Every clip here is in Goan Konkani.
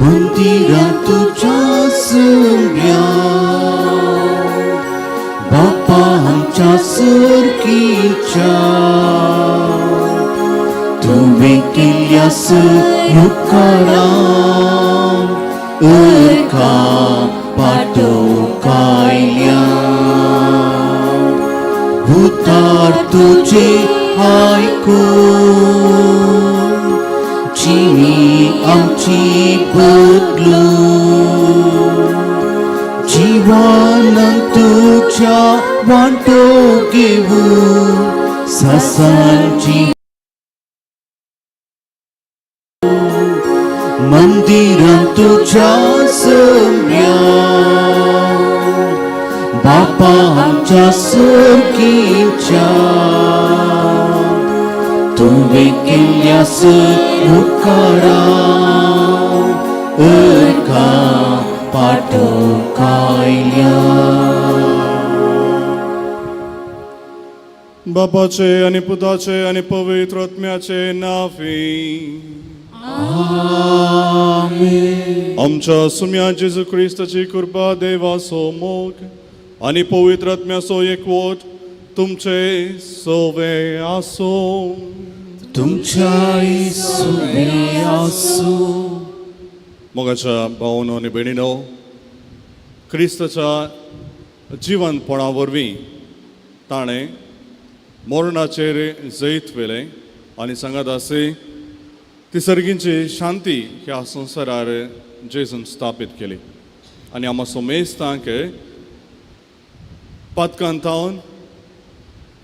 मंदिरां तुज्या सगळ्या बापा आमच्या सर्कीच्या तुवें केल्ल्या उपकारां अर्का पाटोवंक आयल्या उतार तुजे आयकून जिणी आमची बदलून जिवान तुज्या वांटो घेवन ससांची मंदिरां तुज्या सगळ्या बापा आमच्या सर्कीच्या तुवें केल्ल्या उपकारां अर्का पाटोवंक आयल्या. बापाचे आनी पुताचे आनी पवित्र आत्म्याचे नांवी. आमच्या सुम्या जेजू क्रिस्ताची कृपा, देवाचो मोग आनी पवित्र आत्म्याचो एकवट तुमचे सोवे आसूं. तुमच्या सुवे आसूं. मोगाच्या भावनो आनी भयणीनो, क्रिस्ताच्या जिवनपणा वरवीं ताणें मरणाचेर जैत व्हेलें आनी सांगात आसे ती सर्गींची शांती ह्या संवसारार जेजून स्थापीत केली आनी आमकां सोमेस्तांक पातकान थावन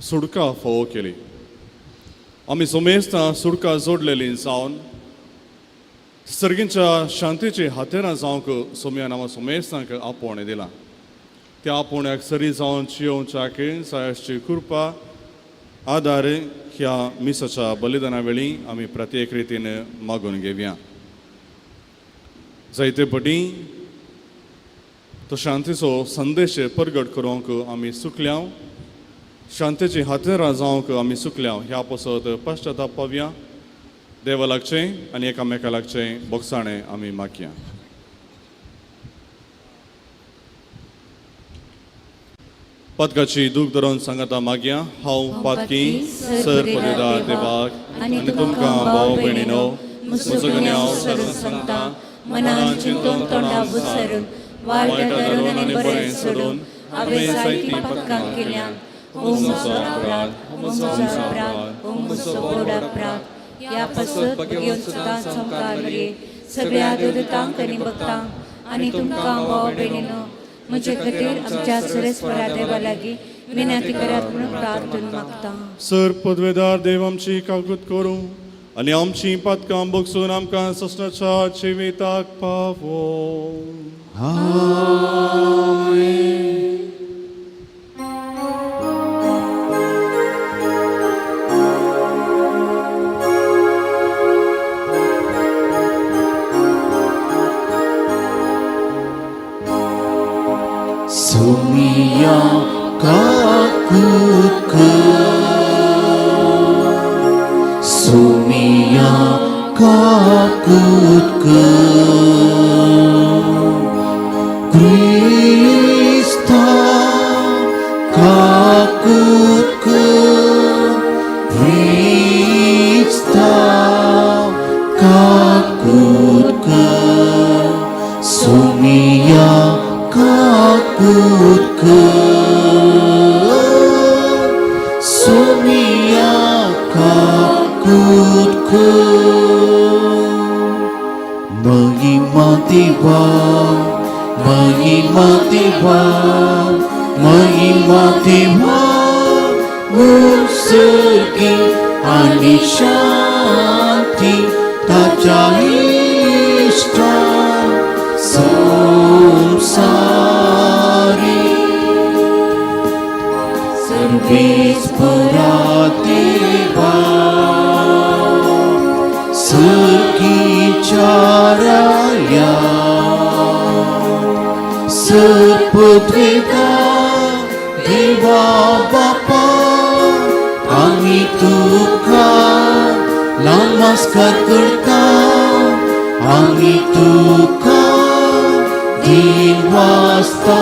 सुडका फावो केली. आमी सोमेस्तां सुडका जोडलेलीं जावन सर्गींच्या शांतीची हातेरां जावंक सोमयान आमकां सोमेस्तांक आपोवणें दिलां. त्या आपोवण्याक सरी जावन चियोवच्याक सायाची कृपा आदार ह्या मिसाच्या बलिदाना वेळी आमी प्रत्येक रितीन मागून घेवया. जायते पटी तो शांतीचो संदेश परगट करूंक आमी सुकल्या, शांतीची हातेरां जावंक आमी सुकल्या, ह्या पसत पश्चाताप पावया. देवा लागचें आनी एकामेका लागचें बोगसाणें आमी मागया. पातकाची दूख धरून सांगता मागया. हांव पातकी सर पदेदार देवाक आनी तुमकां भाव भयणीनो म्हजो गुन्यांव सरून सांगता, मनान चिंतून तोंडा बुसरून वायट धरून आनी बरें सोडून हांवें जायतीं पातकां केल्यां. हो म्हजो अपराध, हो म्हजो अपराध, हो म्हजो व्हड अपराध. ह्या पासत घेवन सदांच सामकार मरये सगळ्या दुतांक आनी भक्तांक आनी तुमकां भाव भयणीनो म्हजे खातीर आमच्या सुरेस्वरा देवा लागीं विनंती करात म्हणून प्रार्थना मागता. सर पदवेदार देव आमची कागूत करूं आनी आमची पातकां बगसून आमकां ससनाच्या जिविताक पावो. सुमिया काकूत कर, सुमिया काकूत कर, क्रिस्ता काकूत कर, क्रिस्ता काकूत कर, सुमिया काकूत कर, सुमिया काकूत कर. महिमा देवा, महिमा देवा, महिमा देवा उत्सर्गी आणि शांती ताच्या इश्टान संसारी. सर्वेस्परा देवा सर्गीच्या राया, सर्पद्वेदा देवा बापा, आमी तुका नमस्कार करता. आमी तुका दिन वाचता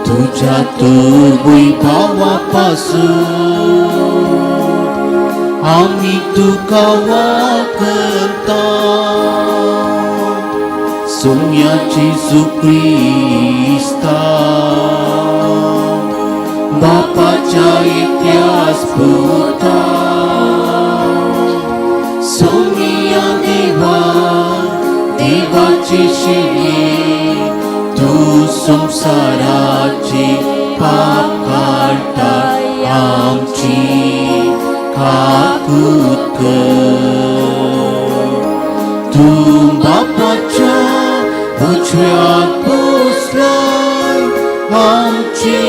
तुज्या तूं भावा पासून आमी तुका वाकता सोम्या जेजू क्रिस्ता बापाच्या इतिहास पुता सोमिया देवा देवाची शिये तूं संवसाराची पाप काडटा आमची काकूत कर. तूं बापाच्या उजव्याक बसलाय आमची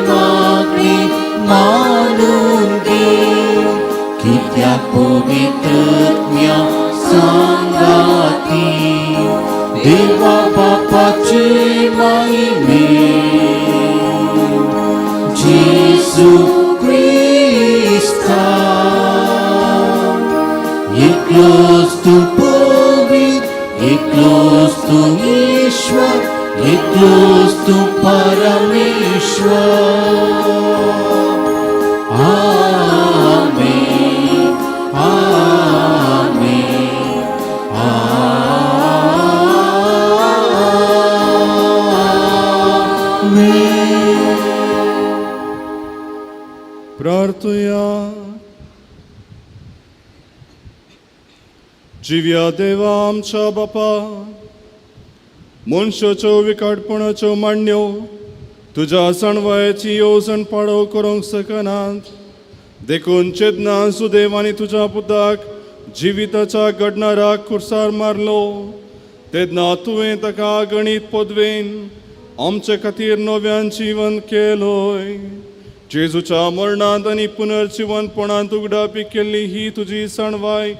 मागणी मानून घे कित्याक पवित्रज्ञा सांगाती देवा बापाचे माहिमे जेजू क्रिस्ता एकलोच तूं पवित्र एकलोच तूं ईश्वर एकलोच तूं परमेश्वर. आमेन आमेन आमेन. प्रार्थुया. जिव्या देवा आमच्या बापा, मनशाच्यो विकाटपणाच्यो मांडण्यो तुज्या सणवायची येवजण पाडो करूंक शकनात, देखून चेतना सुदेव आनी तुज्या पुताक जिविताच्या घडणाराक खुर्सार मारलो तेन्ना तुवें ताका गणीत पदवेन आमचे खातीर नव्यान जिवन केलोय. जेजूच्या मरणांत आनी पुनर्जिवनपणांत उगडापी केल्ली ही तुजी सणवाय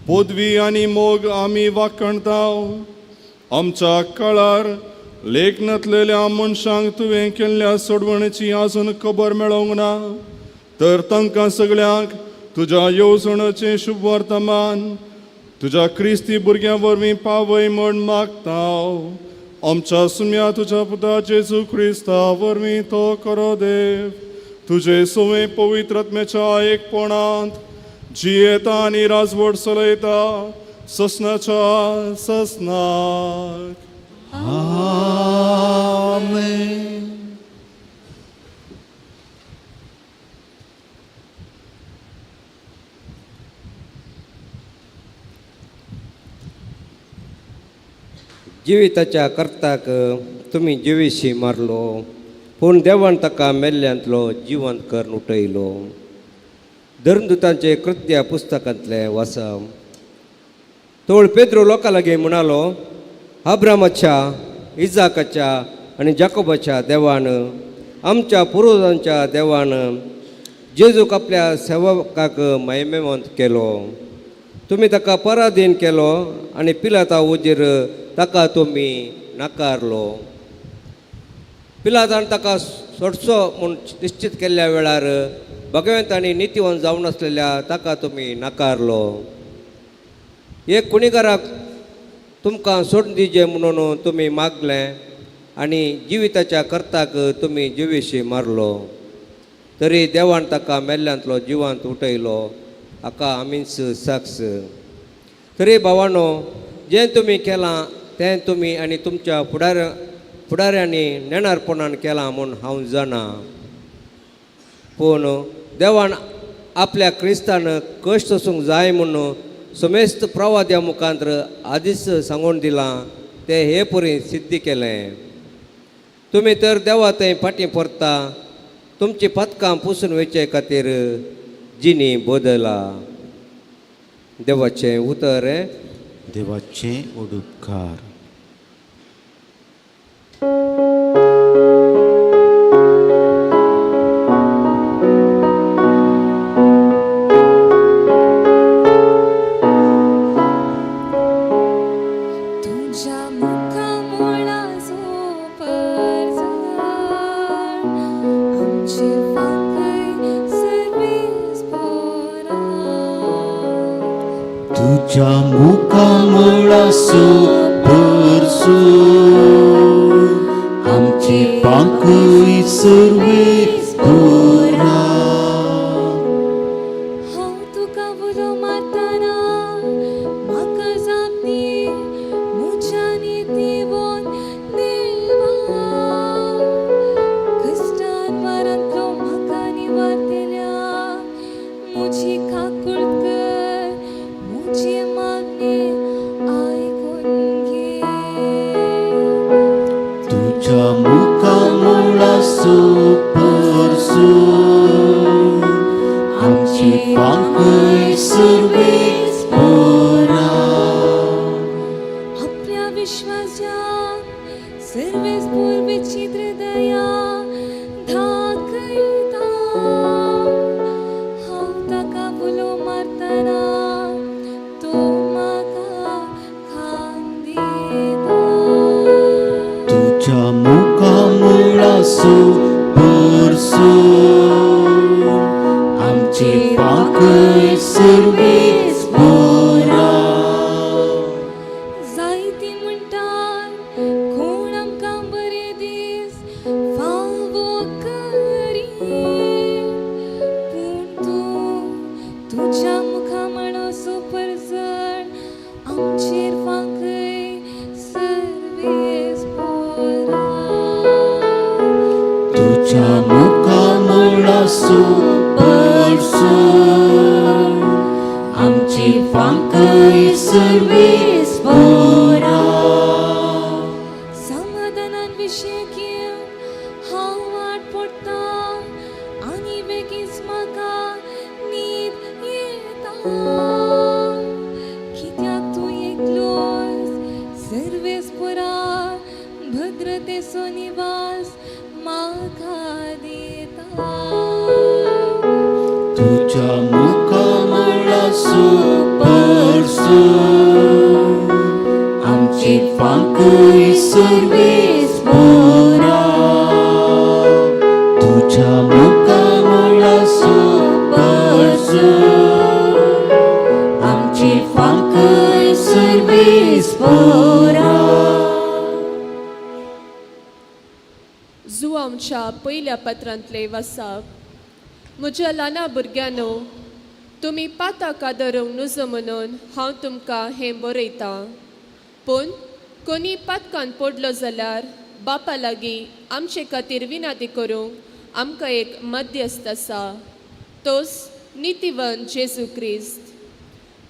पदवी आनी मोग आमी वाखणताव. आमच्या काळार लेखनांतलेल्या मनशांक तुवें केल्ल्या सोडवणेची आजून खबर मेळोंक ना, तर तांकां सगळ्यांक तुज्या येवजणाचें शुभ वर्तमान तुज्या क्रिस्ती भुरग्यां वरवीं पावय म्हण मागता. आमच्या सुम्या तुज्या पुता जेजू क्रिस्ता वरवीं तो करो देव तुजे सुवें पवित्र आत्म्याच्या एकपणांत जियेता आनी राजवट चलयता ससनाच्या ससनाक. आमेन. जिविताच्या कर्ताक तुमी जिविशी मारलो, पूण देवान ताका मेल्ल्यांतलो जिवंत करून उठयलो. धर्मदूतांचे कृत्या पुस्तकांतलें वाचप. तोळ पेद्रो लोकां लागीं म्हणालो, अब्रामाच्या, इजाकाच्या आनी जाकोबाच्या देवान, आमच्या पुर्वजांच्या देवान जेजूक आपल्या सेवकाक महिमेवंत केलो. तुमी ताका पराधीन केलो आनी पिलाता उजीर ताका तुमी नाकारलो. पिलातान ताका सोडचो म्हूण निश्चित केल्ल्या वेळार भगवंत आनी नितीवंत जावन आसलेल्या ताका तुमी नाकारलो. एक कुणीकाराक तुमकां सोडून दिवचें म्हणून तुमी मागलें आनी जिविताच्या कर्ताक तुमी जिविशी मारलो. तरी देवान ताका मेल्ल्यांतलो जिवांत उठयलो, हाका आमीच साक्ष. तरी भावानो, जें तुमी केलां तें तुमी आनी तुमच्या फुडाऱ्यांनी नेणारपणान केलां म्हूण हांव जाणा. पूण देवान आपल्या क्रिस्तान कश्ट सोसूंक जाय म्हूण समेस्त प्रवाद्या मुखांत आदींच सांगून दिलां तें हे परी सिद्धी केलें. तुमी तर देवा थंय फाटीं परता तुमची पदकां पुसून वयचे खातीर जिणी बदला. देवाचें उतर. देवाचे उपकार. तुझ्या मुखामुळा झोपर आमचे फांकय सर्वीस पोरा. तुज्या तुझ्या मुखामळासो परसून आमची पांकय सर्वेस पुरा. हांव तुका उलो मारतना म्हाका जाप दी, म्हज्या नितीवन देवा. कश्टान वारांतलो म्हाका निवारतल्या, म्हजी काकूळ कर, म्हजी मागणी आयकून घे. तुझ्या मुखामळासो परसून आमची पांकय सर्वेस पुरा. आपल्या विश्वासान सर्वेस पूर्वेची दया धाकयता. हांव ताका उलो मारतना तो म्हाका खान दिता. तुझ्या मुखामळासो परसून आमची पांकय सर्वेस पुरा. जायती म्हणटात कोण आमकां बरें दीस फावो करी, पूण तूं तुज्या मुखामळाचो परजळ आमचेर फांकय सर्वेस पोरा. तुझ्या मुखामळासो परसून आमची फांकय सर्वेस पुरा. समाधानान विशय घेवन हांव वाट पडटा आनी बेगीच म्हाका न्हीद येता, कित्याक तूं एकलोच सर्वेस्परा भद्रतेचो निवास म्हाका दिता. तुझ्या मुखामळासो परसून आमची फांकय सर्वेस पुरा. तुझ्या मुखामळासो परसून आमची फांकय सर्वेस पुरा. जुआमच्या पयल्या पत्रांतले वसाप. म्हज्या ल्हाना भुरग्यांनो, तुमी पातां कादरूंक नुजो म्हणून हांव तुमकां हें बरयतां. पूण कोणी पातकान पडलो जाल्यार बापा लागीं आमचे खातीर विनाती करूंक आमकां एक मध्यस्थ आसा, तोच नितीवन जेजू क्रिस्त.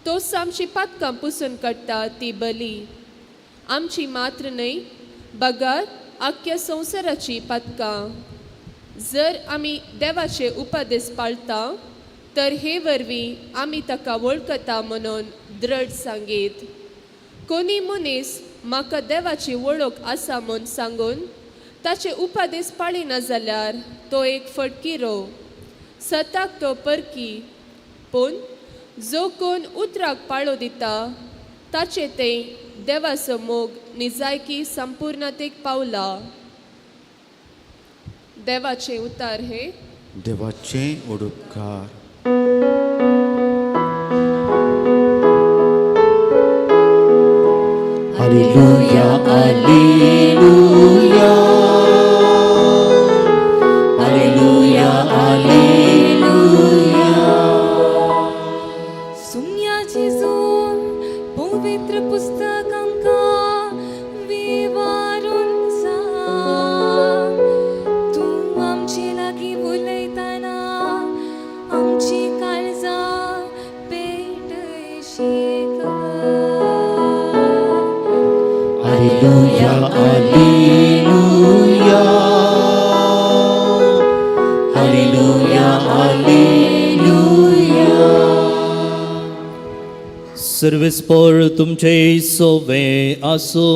तोच आमची पातकां पुसून काडटा ती बली आमची मात्र न्हय बगर आख्ख्या संवसाराची पातकां. जर आमी देवाचे उपदेश पाळता तर हे वरवीं आमी ताका वळखता म्हणून दृढ सांगीत. कोणी मनीस म्हाका देवाची वळख आसा म्हूण सांगून ताचे उपदेश पाळिना जाल्यार तो एक फटकिरो, सताक तो परकी. पूण जो कोण उतराक पाळो दिता ताचे तें देवाचो मोग निजायकी संपूर्णतेक पावला. देवाचे उतार हे. देवाचे ओडुपकार. Hallelujah, hallelujah, hallelujah, hallelujah. सुम्या जेजून पवित्र पुस्तक आमकां विवारून सांग, तूं आमचे लागीं उलयतना आमची काळजां पेटयशी कर. Hallelujah, hallelujah, hallelujah, hallelujah. सर्वेस्पर तुमचे सोवे आसो.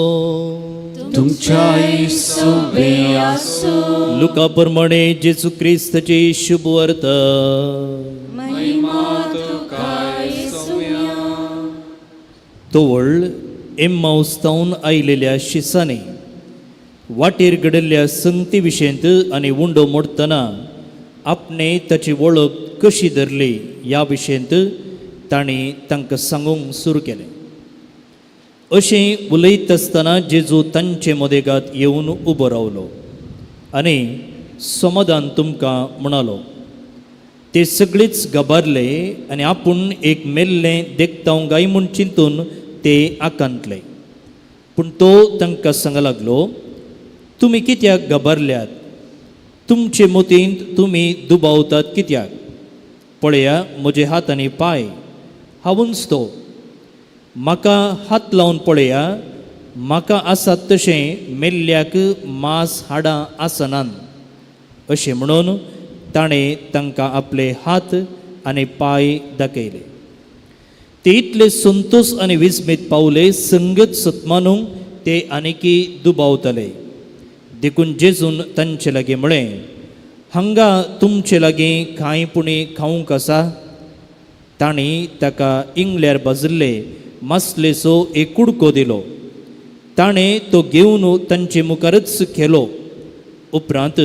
तुमच्या सोबे आसो. लुका प्रमाणे जेजू क्रिस्तची शुभवार्ता. महिमा तुका येसुया. तोवळ एम्माउस्तावन आयलेल्या शिसांनी वाटेर घडिल्ल्या संगती विशयंत आनी उंडो मोडटना आपणे ताची वळख कशी धरली ह्या विशयंत तांणी तांकां सांगूंक सुरू केलें. अशें उलयत आसतना जेजू तांचे मदेगात येवन उबो रावलो आनी समाधान तुमकां म्हणालो. ते सगळेच गबारले आनी आपूण एक मेल्लें देखतांव गाय म्हूण चिंतून ते आकांतले. पूण तो तांकां सांग लागलो, तुमी कित्याक गबारल्यात? तुमचे मतींत तुमी दुबावतात कित्याक? पळया म्हजे हात आनी पांय, हांवूच तो. म्हाका हात लावन पळया, म्हाका आसात तशें मेल्ल्याक मांस हाडां आसनात. अशें म्हणून ताणें तांकां आपले हात आनी पांय दाखयले. ते इतले संतोश आनी विस्मीत पावले संगत सतमानूंक ते आनीकी दुबावताले. देखून जेजून तांचे लागीं म्हळें, हांगा तुमचे लागीं कांय पुणी खावंक आसा? तांणी ताका इंगल्यार भाजिल्ले मासलेचो एक कुडको दिलो. ताणें तो घेवन तांचे मुखारच केलो. उपरांत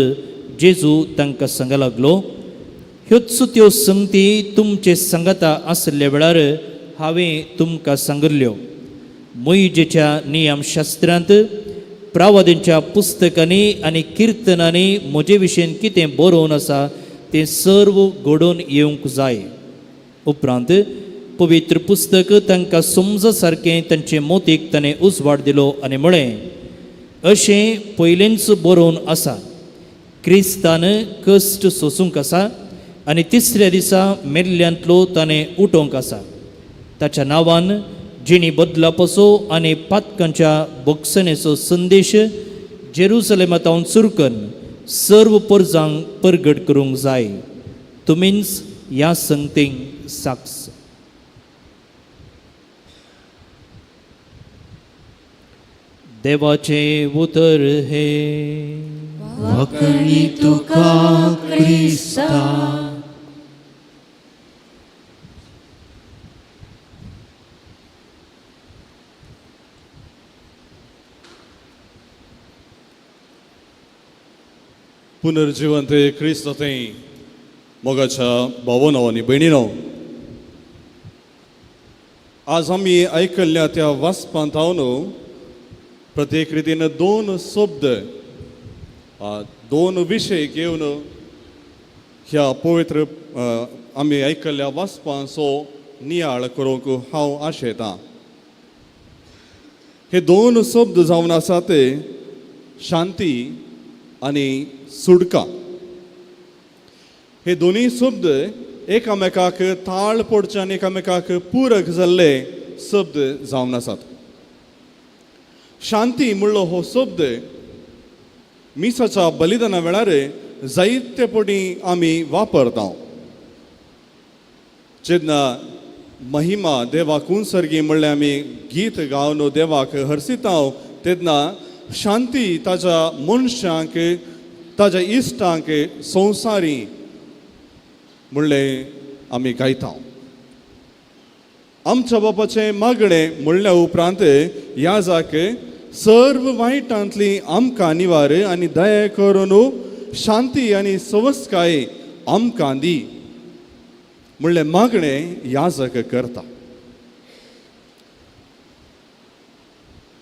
जेजू तांकां सांग लागलो, ह्योच त्यो संगती तुमचे सांगाता आशिल्ल्या वेळार हांवें तुमकां सांगिल्ल्यो. मोहिजेच्या नियमशास्त्रांत, प्रावादींच्या पुस्तकांनी आनी किर्तनांनी म्हजे विशीं कितें बरोवन आसा तें सर्व घडोवन येवंक जाय. उपरांत पवित्र पुस्तक तांकां समज सारकें तांचे मोतीक ताणें उजवाड दिलो आनी म्हळें, अशें पयलेंच बरोवन आसा, क्रिस्तान कश्ट सोसूंक आसा आनी तिसऱ्या दिसा मेल्ल्यांतलो ताणें उठोवंक आसा. ताच्या नांवान जिणी बदलापाचो आनी पातकांच्या बोगसणेचो संदेश जेरुसलेमांत सुरकन सर्व परजांक परगट करूंक जाय. तुमीच ह्या संगतींक साक्ष. देवाचें उतर हे. वखणी तुका क्रिस्ता. पुनर्जिवंत क्रिस्त थंय मोगाच्या भावनो आनी भयणीनो, आज आमी आयकल्ल्या त्या वाचपांत हांव प्रत्येक रितीन दोन शब्द, दोन विशय घेवन ह्या पवित्र आमी आयकल्ल्या वाचपांचो नियाळ करूंक हांव आशेतां. हे दोन शब्द जावन आसा ते शांती आनी सुडका. हे दोनूय शब्द एकामेकाक ताळ पडचे आनी एकामेकाक पूरक जाल्ले शब्द जावन आसात. शांती म्हणलो हो शब्द मिसाच्या बलिदाना वेळार जायते पटी आमी वापरता. जेन्ना महिमा देवाक उंसर्गी म्हणलें आमी गीत गावन देवाक हरसिता तेन्ना शांती ताज्या मनशांक, ताज्या इश्टांक, संवसारी म्हणलें आमी गायता. आमच्या बापाचें मागणें म्हणल्या उपरांत ह्या जाक सर्व वायटांतली आमकां निवार आनी दया करून शांती आनी सवस्काय आमकां दी म्हणलें मागणें याजक करता.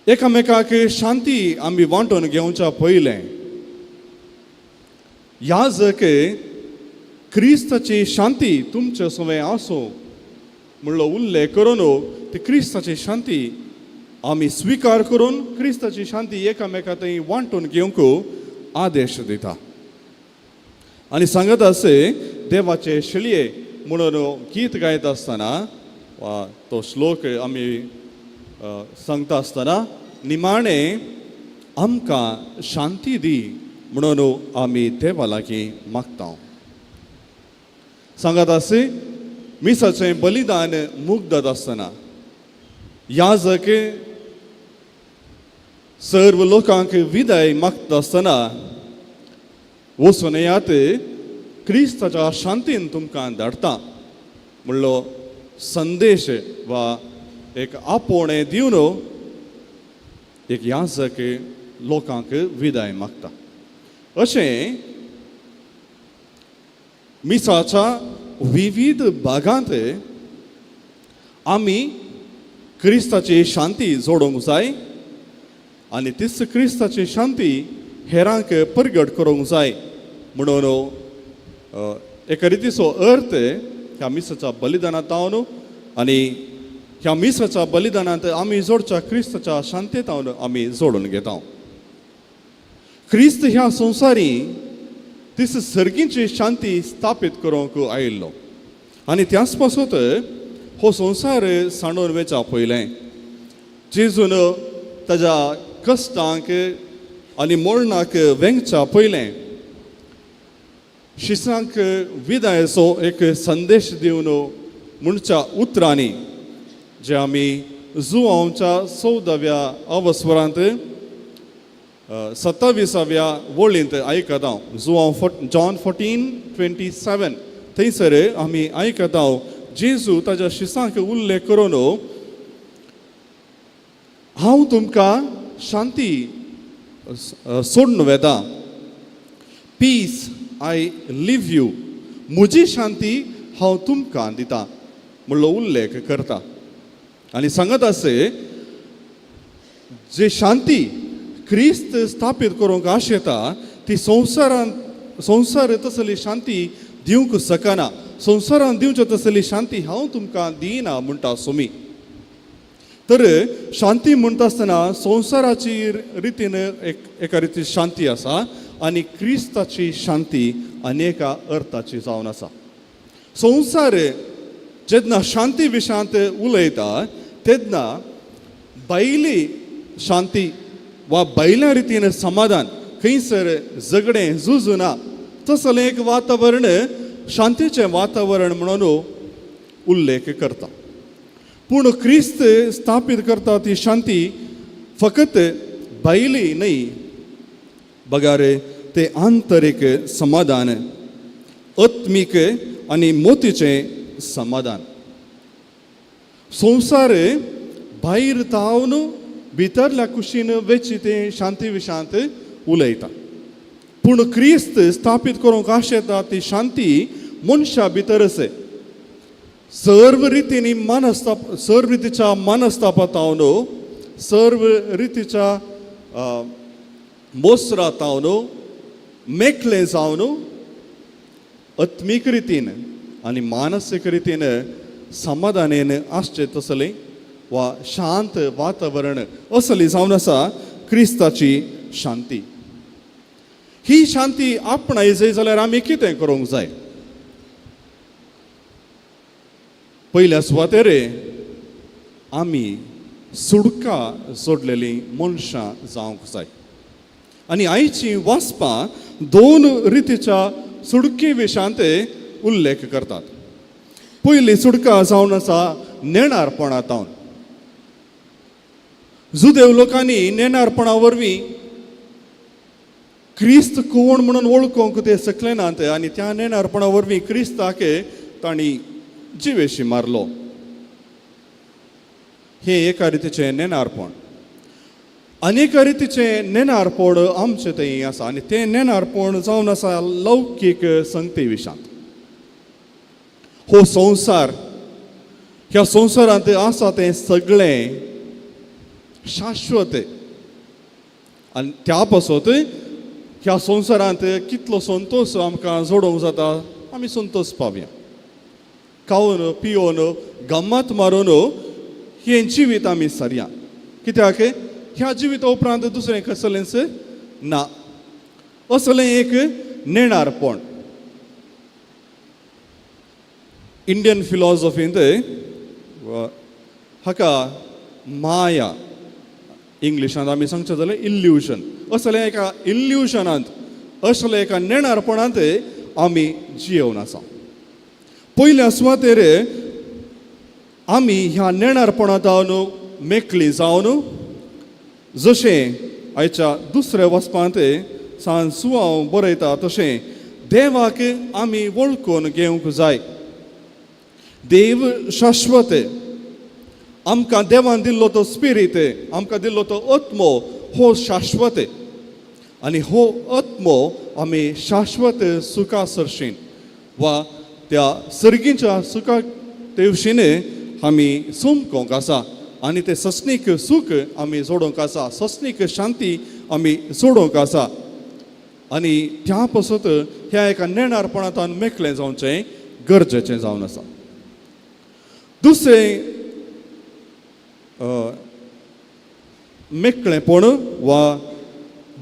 एकामेकाक शांती आमी वांटून घेवच्या पयलें याजक क्रिस्ताची शांती तुमचे सवें आसूं म्हणलो उल्लेख करून ती क्रिस्ताची शांती आमी स्विकार करून क्रिस्ताची शांती एकामेका थंय वांटून घेवंक आदेश दिता. आनी सांगत आसे देवाचे शेळये म्हणून गीत गायत आसतना वा तो श्लोक आमी सांगता आसतना निमाणें आमकां शांती दी म्हणून आमी देवा लागीं मागता. सांगत आसे मिसाचें बलिदान मुग्दत आसतना याजक सर्व लोकांक विदाय मागता आसतना वचून येयात क्रिस्ताच्या शांतीन तुमकां धाडटा म्हणलो संदेश वा एक आपोवणें दिवन एक याजक लोकांक विदाय मागता. अशें मिसाच्या विविध भागांत आमी क्रिस्ताची शांती जोडूंक जाय आनी तीच क्रिस्ताची शांती हेरांक परगट करूंक जाय म्हणून एका रितीचो अर्थ ह्या मिसाच्या बलिदानांत हांव आनी ह्या मिसाच्या बलिदानांत आमी जोडच्या क्रिस्ताच्या शांतेत हांव आमी जोडून घेता. क्रिस्त ह्या संवसारी तीस सर्गींची शांती स्थापीत करूंक आयिल्लो आनी त्याच पासत हो संवसार सांडून वेच्या पयलें जेजून ताज्या कश्टांक आनी मरणाक वेंगच्या पयलें शिसांक विदायेचो एक संदेश दिवन म्हणच्या उतरांनी जे आमी जुवांवच्या 14व्या अवस्वरांत 27व्या वळींत आयकता. जुवांव जॉन 14:27 थंयसर आमी आयकता जेजू ताज्या शिसांक उल्लेख करून हांव तुमकां शांती सोडून वेता, पीस I live you, म्हजी शांती हांव तुमकां दिता म्हणलो उल्लेख करता आनी सांगत आसे जे शांती क्रिस्त स्थापीत करूंक आशेता ती संवसारांत संवसार तसली शांती दिवंक शकना, संवसारान दिवचे तसली शांती हांव तुमकां दिना म्हणटा सुमी. तर शांती म्हणटा आसतना संवसाराची रितीन एका रिती शांती आसा आनी क्रिस्ताची शांती आनी एका अर्थाची जावन आसा. संवसार जेन्ना शांती विशयांत उलयता तेन्ना भायली शांती वा भायल्या रितीन समाधान खंयसर झगडें झुजुना तसलें एक वातावरण शांतीचें वातावरण म्हणून उल्लेख करता. पूण क्रिस्त स्थापीत करता ती शांती फकत भायली न्हय बगार ते आंतरीक समाधान, आत्मीक आनी मोतीचें समाधान. संवसार भायर तावन भितरल्या कुशीन वेची ते शांती विशांत उलयता, पूण क्रिस्त स्थापीत करूंक आशेता ती शांती मनशा भितर आसा. सर्व रितींनी मनस्ताप, सर्व रितीच्या मनस्तापातावन, सर्व रितीच्या मोसरातावन मेकळें जावन आत्मीक रितीन आनी मानसीक रितीन समाधानेन आसचें तसलें वा शांत वातावरण असली जावन आसा क्रिस्ताची शांती. ही शांती आपणाय जाय जाल्यार आमी कितें करूंक जाय? पयल्या सुवातेर आमी सुडका सोडलेलीं मनशां जावंक जाय आनी आयची वाचपां दोन रितीच्या सुडके विशांत उल्लेख करतात. पयली सुडका जावन आसा नेणारपणांत. जुदेव लोकांनी नेणारपणा वरवीं क्रिस्त कोण म्हणून वळखूंक ते शकले नात आनी त्या नेणारपणा वरवीं क्रिस्ताक तांणी जिवेशी मारलो. हें एका रितीचें नेणारपण. आनी एका रितीचें नेणारपण आमचें थंय आसा आनी तें नेणारपण जावन आसा लौकीक संगती विशांत. हो संवसार, ह्या संवसारांत आसा तें सगळें शाश्वत आनी त्या पासत ह्या संवसारांत कितलो संतोश आमकां जोडोवंक जाता आमी संतोश पावया. खावन पिवन गम्मत मारून हें जिवीत आमी सारया, कित्याक ह्या जिविता उपरांत दुसरें कसलेंच ना. असलें एक नेणारपण इंडियन फिलॉसॉफींत हाका माया, इंग्लिशांत आमी सांगचें जाल्यार इल्युजन, असलें एका इल्युजनांत, असलें एका नेणारपणांत आमी जियेवन आसा. पयल्या सुवातेर आमी ह्या नेणारपणांत मेकळी जावन जशें आयच्या दुसऱ्या वचपांत सान सुवाव बरयता तशें देवाक आमी वळखून घेवंक जाय. देव शाश्वत, आमकां देवान दिल्लो तो स्पिरीत, आमकां दिल्लो तो आत्मो हो शाश्वत आनी हो आत्मो आमी शाश्वत सुखा सरशीन वा त्या सर्गीच्या सुखा तेवशीन आमी सोमकोंक आसा आनी तें सस्नीक सूख आमी जोडूंक आसा, सस्नीक शांती आमी जोडूंक आसा आनी त्या पासत ह्या एका नेणारपणांत मेकळें जावचें गरजेचें जावन आसा. दुसरें मेकळेपण वा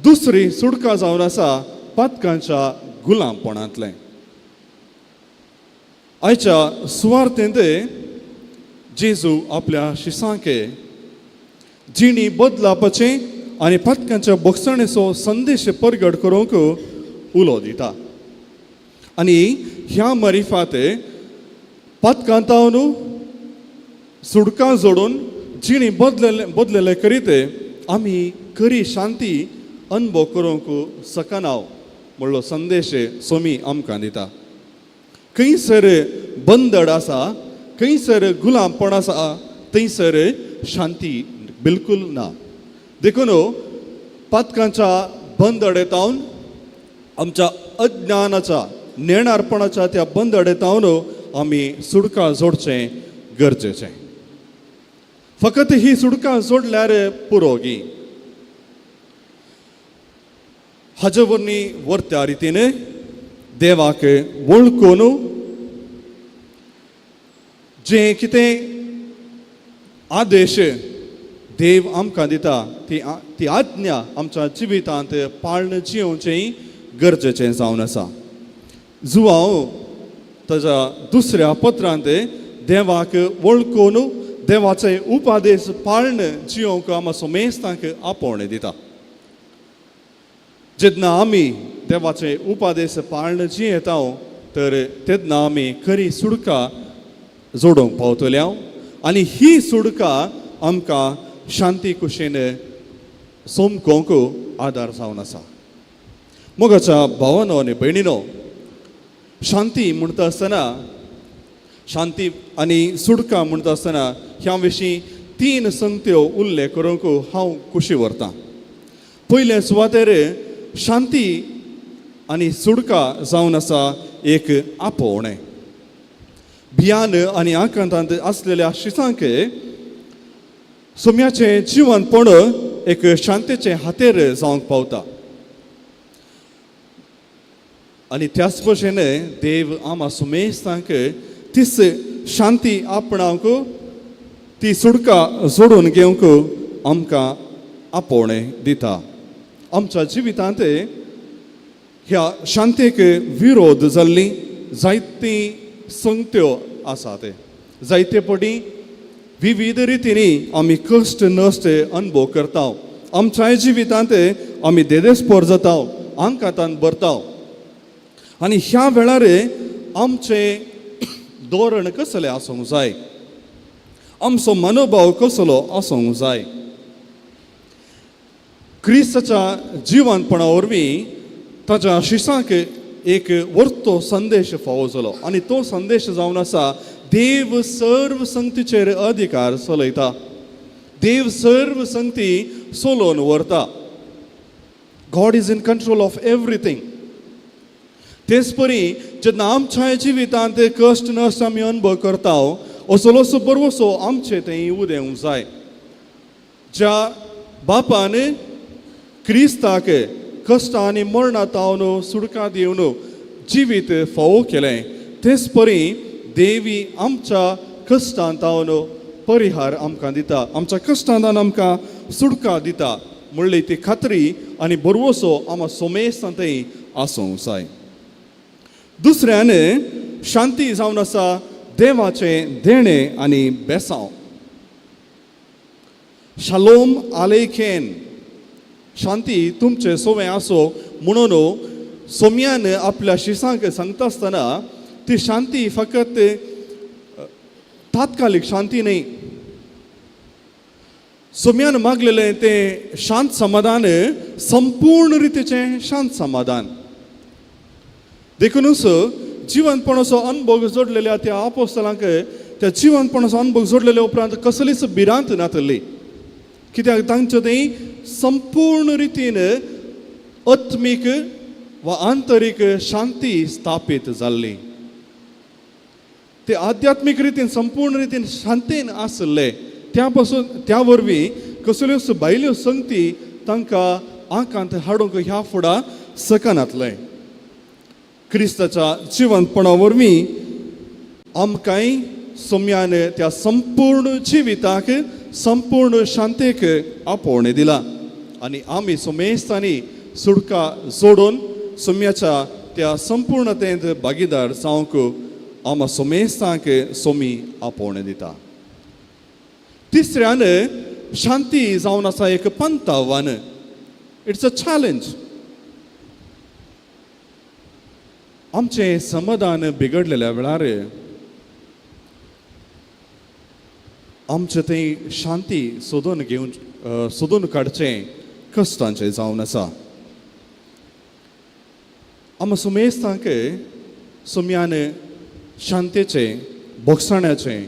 दुसरी सुटका जावन आसा पातकांच्या गुलामपणांतलें. आयच्या सुवार्थेंत जेजू आपल्या शिसांके जिणी बदलापाचें आनी पातकांच्या बोगसणेचो संदेश परगट करूंक उलो दिता आनी ह्या मरिफात पातकांतावन सुडकां जोडून जिणी बदलेले बदलेले करीत आमी खरी शांती अनुभव करूंक शकना म्हणलो संदेश सोमी आमकां दिता. खंयसर बंदड आसा, खंयसर गुलामपण आसा, थंयसर शांती बिलकुल ना. देखून पातकांच्या बंदडेतावन आमच्या अज्ञानाच्या नेणारपणाच्या त्या बंदडेतावन आमी सुडका जोडचें गरजेचें. फकत ही सुडका जोडल्यार पुरो गी, हाजे वरवीं वर्त्या रितीन देवाक वळखून जें कितें आदेश देव आमकां दिता ती ती आज्ञा आमच्या जिवितांत पाळण जियोवचें गरजेचें जावन आसा. जुवांव ताच्या दुसऱ्या पत्रांत देवाक वळखून देवाचे उपादेश पाळण जियोवंक आमकां समेस्तांक आपोवणें दिता. जेन्ना आमी देवाचे उपादेश पाळण जियेता तर तेन्ना आमी खरी सुडका जोडूंक पावतले आनी ही सुडका आमकां शांती कुशेन सोमकोंक आदार जावन आसा. मोगाच्या भावानो आनी भयणीनो, शांती म्हणटा आसतना, शांती आनी सुडका म्हणटा आसतना ह्या विशीं तीन संगत्यो उल्लेख करूंक हांव खुशी व्हरतां. पयले सुवातेर शांती आनी सुडका जावन आसा एक आपोवणें. भियान आनी आकांतांत आसलेल्या शिसांक सोम्याचें जिवनपण एक शांतेचें हातेर जावंक पावता आनी त्याच भशेन देव आमा सुमेस्तांक तीच शांती आपणावंक, ती सुडका जोडून घेवंक आमकां आपोवणें दिता. आमच्या जिवितांत ह्या शांतेक विरोध जाल्ली जायतीं संगत्यो आसात. जायते पटी विविध रितींनी आमी कश्ट नश्ट अनुभव करता. आमच्याय जिवितांत आमी देदेस्पोर जाता, आंकांतान भरता आनी ह्या वेळार आमचें धोरण कसलें आसूंक जाय, आमचो मनोभाव कसलो आसूंक जाय. क्रिस्ताच्या जिवनपणा वरवीं ताच्या शिसांक एक वर्तो संदेश फावो जालो आनी तो संदेश जावन आसा देव सर्व संगतीचेर अधिकार चलयता, देव सर्व संगती चलोवन व्हरता. God is in control of everything. तेच परी जेन्ना आमच्या जिवितांत कश्ट नश्ट आमी अनुभव करता असलोसो बरवसो आमचे थंय उदेवंक जाय. ज्या बापान क्रिस्ताक कश्ट आनी मरणा तावन सुडका दिवन जिवीत फावो केलें तेच परी देवी आमच्या कश्टान तावन परिहार आमकां दिता, आमच्या कश्टान आमकां सुडका दिता म्हणली ती खात्री आनी बरवसो आमकां सोमेस्तां थंय आसूंक जाय. दुसऱ्यान शांती जावन आसा देवाचें देणें आनी बेसांव. शालोम आलेखेन, शांती तुमचें सोवें आसो म्हणून सोम्यान आपल्या शिसांक सांगता आसतना ती शांती फकत तात्कालीक शांती न्हय. सोम्यान मागलेलें तें शांत समाधान संपूर्ण रितीचें शांत समाधान. देखुनूच जिवनपणाचो अनुभव जोडलेल्या त्या आपोस्तलांक त्या जिवनपणाचो अनुभव जोडलेल्या उपरांत कसलीच भिरांत नातली, कित्याक तांचे थंय संपूर्ण रितीन आत्मीक वा आंतरीक शांती स्थापीत जाल्ली. ते आध्यात्मीक रितीन संपूर्ण रितीन शांतीन आसले. त्या पासून त्या वरवीं कसल्योच भायल्यो संगती तांकां आकांत हाडूंक ह्या फुडा सकनातलें. क्रिस्ताच्या जिवंतपणा वरवीं आमकांय सोम्यान त्या संपूर्ण जिविताक संपूर्ण शांतेक आपोवणें दिलां आनी आमी सोमेस्तांनी सुडका जोडून सोम्याच्या त्या संपूर्णतेंत भागीदार जावंक आमा सोमेस्तांक सोमी आपोवणें दिता. तिसऱ्यान शांती जावन आसा एक पंतावन. It's a challenge. आमचें समाधान बिगडलेल्या वेळार आमचें थंय शांती सोदून घेवन सोदून काडचें कश्टांचें जावन आसा. आमकां सुमेस्तांक सुम्यान शांतेचें, भोगसाण्याचें,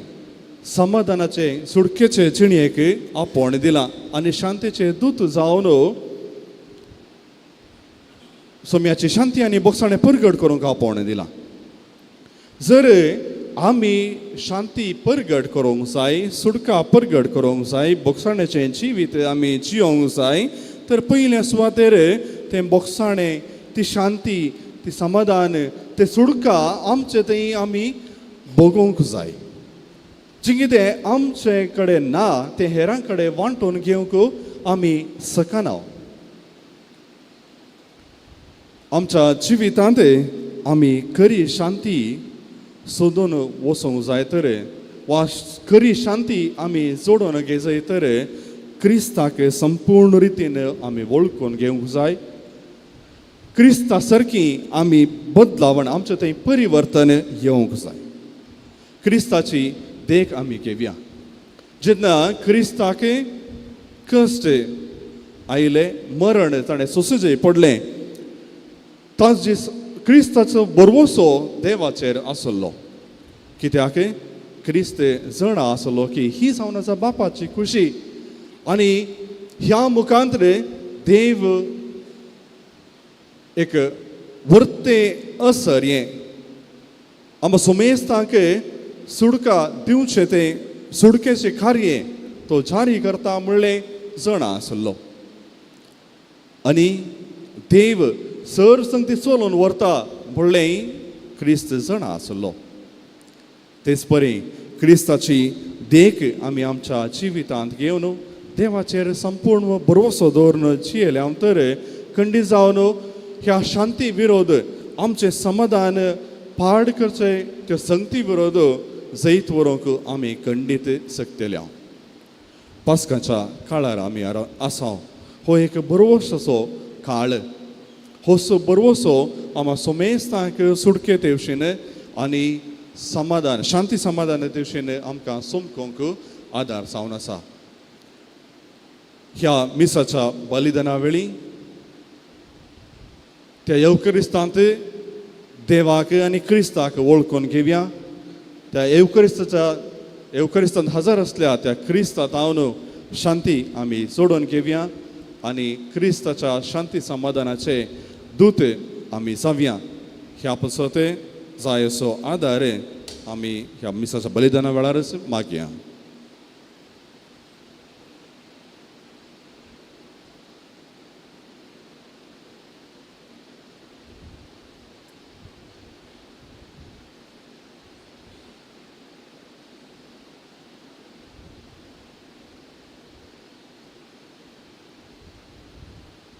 समाधानाचें, सुडकेचें जिणेक आपोवणें दिलां आनी शांतेचें दूत जावन सोम्याची शांती आनी भोगसाणें परगट करूंक आपोवणें दिलां. जर आमी शांती परगट करूंक जाय, सुडका परगट करूंक जाय, भोगसाण्याचें जिवीत आमी जियोंक जाय तर पयल्या सुवातेर तें भोगसाणें, ती शांती, ती समाधान, तें सुडका आमचे थंय आमी भोगोवंक जाय. जी कितें आमचे कडेन ना तें हेरां कडेन वांटून घेवंक आमी शकना. आमच्या जिवितांत आमी खरी शांती सोदून वचूंक जाय तर वा खरी शांती आमी जोडून घेय तर क्रिस्ताक संपूर्ण रितीन आमी वळखून घेवंक जाय. क्रिस्ता सारकी आमी बदलावण, आमचें थंय परिवर्तन येवंक जाय. क्रिस्ताची देख आमी घेवया. जेन्ना क्रिस्ताक कश्ट आयले, मरण ताणें सोंसूचें पडलें, ताजे क्रिस्ताचो भरवसो देवाचेर आसलो. कित्याक क्रिस्त जाणा आसलो की ही जावन आसा बापाची खुशी आनी ह्या मुखांतर देव एक वर्तें असर हें आमकां सुमेस्तांक सुडका दिवचें तें सुडकेचें कार्य तो जारी करता म्हणलें जाणा आसलो. आनी देव सर संगती चलोवन व्हरता म्हणलें क्रिस्त जाणा आसलो. तेच परी क्रिस्ताची देख आमी आमच्या जिवितांत घेवन देवाचेर संपूर्ण भरवसो दवरून जियेले तर खंडीत जावन ह्या शांती विरोध आमचें समाधान पाड करचें त्यो संगती विरोध जैत व्हरूंक आमी खंडीत शकतले. पास्काच्या काळार आमी आसा. हो एक भरवसो काळ. हो भरवसो आमकां सोमेस्तांक सुडके तेवशीन आनी समाधान, शांती समाधान तेवशीन आमकां समकोंक आदार जावन आसा. ह्या मिसाच्या बलिदाना वेळी त्या येवक्रिस्तांत देवाक आनी क्रिस्ताक वळखून घेवया. त्या येवक्रिस्तांत हजर आसल्या त्या क्रिस्ता तावन शांती आमी जोडून घेवया आनी क्रिस्ताच्या शांती समाधानाचे दूत आमी जावया. ह्या पसत जाय असो आदार आमी ह्या मिसाच्या बलिदाना वेळारच मागया.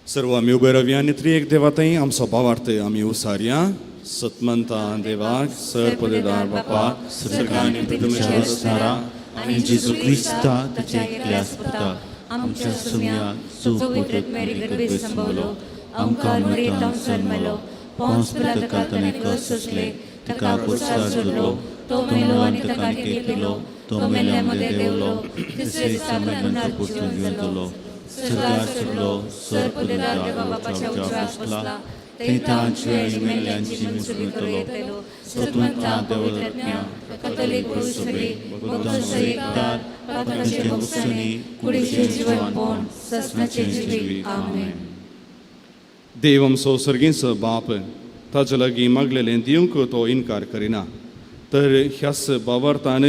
सर्व आमी उबे रावया आनी त्रिएक देवातय आमचो भावार्थ आमी उसारया. सतमंता देवाक सर पदेदार बापा सर्गांनी पृथ्वीचेर आसणारा आनी जेजू क्रिस्ता ताच्या एकल्या पुता आमच्या सुम्या पवित्र मेरी गर्भे संभवलो, आमकां मरेतांव जल्मलो, पोंस पिलाताका ताणें कश्ट सोंसले, ताका पुरसार सोडलो, तो मेलो आनी ताका केलो, तो मेल्ल्या मदें देंवलो, तिसरे दिसा पुनर्जीवन जालो, स्वर्गार चडलो, सर पदेदार देवा बापाच्या उजव्या बसला, थंय तांची मेल्ल्यांची मुसळतलो, सतवंता देवदत्न्या कथोलीक पुरुषसभे भक्तांचो एकदार, पापाचे भोगसणे, कुडीचें जीवनपण, ससनाचें जिवीत. आमेन. देव आमचो सर्गींचो बाप ताजे लागीं मागलेलें दिवंक तो इनकार करिना. तर ह्याच भावार्थान